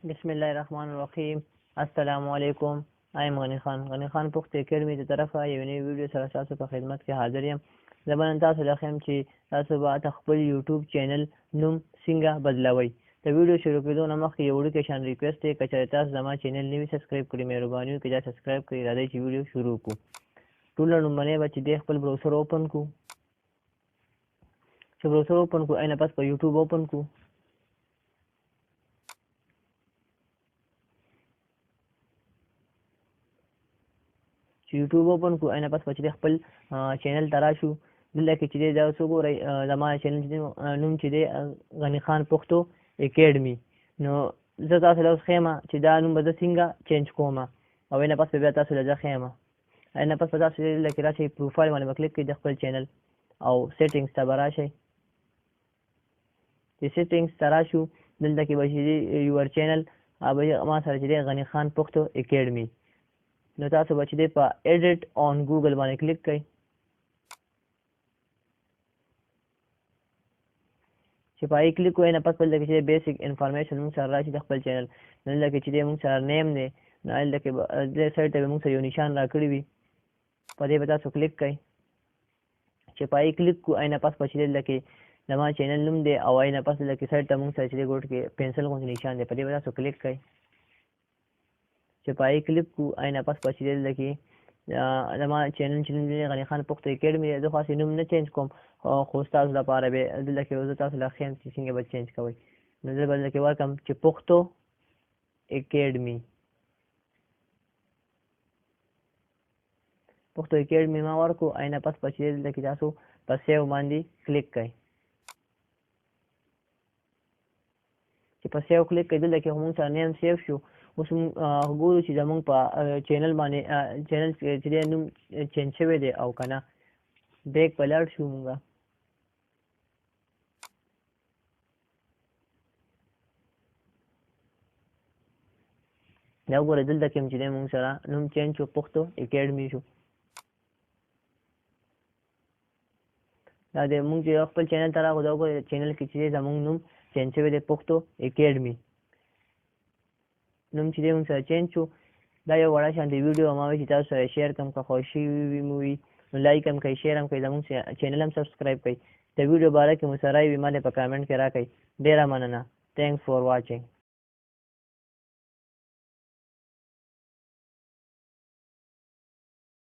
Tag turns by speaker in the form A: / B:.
A: بسم الله الرحمن الرحیم. السلام علیکم. ایم غنی خان، غنی خان پښتو اکیډمي د طرفه یو نوې ویډیو سره تاسو په خدمت کې حاضر یم. زه به نن تاسو له ښیم چې تاسو به د خپل یوټیوب چینل نوم څنګه بدلوئ. د ویډیو شروع کېدو نه مخکې یو وړوکی شان ریکویسټ دی، که چېرې تاسو زما چینل نه وي سبسکرایب کړي، مهرباني وکړئ دا سبسکرایب کړئ. راځئ چې ویډیو شروع کړو. ټول لومړنی به چې دی خپل بروسر اوپن کړو. چې بروسر اوپن کړو، اینه پس په یوټیوب اوپن کړو. چې یوټیوب اوپن کړو، اینه پس به چې خپل چینل ته راشو. دلته کې چې دی دا اوس وګورئ، زما چینل چې نوم چې دی غني خان پښتو اکیډمي. نو زه تاسو له اوس ښیم چې دا نوم به زه څنګه چینج کوم، او اینه پس به بیا تاسو له زه ښیم. اینه پس به تاسو دلته کې راشئ، پروفایل باندې به کلیک کړئ د خپل چینل، او سیټینګز ته به راشئ. چې سیټینګز ته راشو، دلته کې به چې دی یور چینل، ما سره چې دی غني خان پښتو اکیډمي. نو تاسو به چې دی په ایډیټ آن ګوګل باندې کلیک کړئ. چې په هغې کلیک وکړئ، نه پس په دلته کې چې بیسیک انفارمیشن موږ سره راشي د خپل چینل. نو دلته کې چې دی موږ سره نیم دی، نو دلته کې به دې سایډ ته به موږ سره یو نشان راکړی وي، په دې به تاسو کلیک کړئ. چې په هغې کلیک کړو، اینه پس به چې دلته کې زما چینل نوم دی، او اینه پس دلته کې سایډ ته موږ سره چې دی ګوټ کې پنسل غوندې نشان دی، په دې به تاسو کلیک کړئ. چې په هغې کلیک کړو، اینه پس به چې دلته کې زما چینل چې نوم دی غني خان پښتو اکیډمي دی. زه خو هسې نوم نه چینج کوم، خو ستاسو لپاره به دلته کې زه تاسو له ښیم چې څنګه به چینج کوئ. نو زه به دلته کې ورکړم چې پښتو اکیډمي، پښتو اکیډمي ما ورکړو. اینه پس به چې دلته کې تاسو په سیو باندې کلیک کړئ. چې په سیو کلیک کړئ، دلته کې خو موږ سره نیم سیو شو. اوس موږ ګورو چې زموږ په چینل باندې چینل چې دی نوم چینج شوی دی او که نه. بیک په لاړ شو موږ. دا وګورئ، دلته کې هم چې دی موږ سره نوم چینج شو، پښتو اکیډمي شو. دا دی موږ چې خپل چینل ته راغلو، دا وګورئ چینل کې چې دی زموږ نوم چینج شوی دی، پښتو اکیډمي نوم چې دی موږ سره چینج شو. دا یو وړه شانتې ویډیو ما وی چې تاسو سره شیر کړم. که خوښي وي مو وي نو لایک هم کړئ، شیر هم کړئ، زموږ چینل هم سبسکرایب کړئ. د ویډیو باره کې مو څه رای وي، ما ته په کامنټ کې راکړئ. ډېره مننه. Thanks for watching.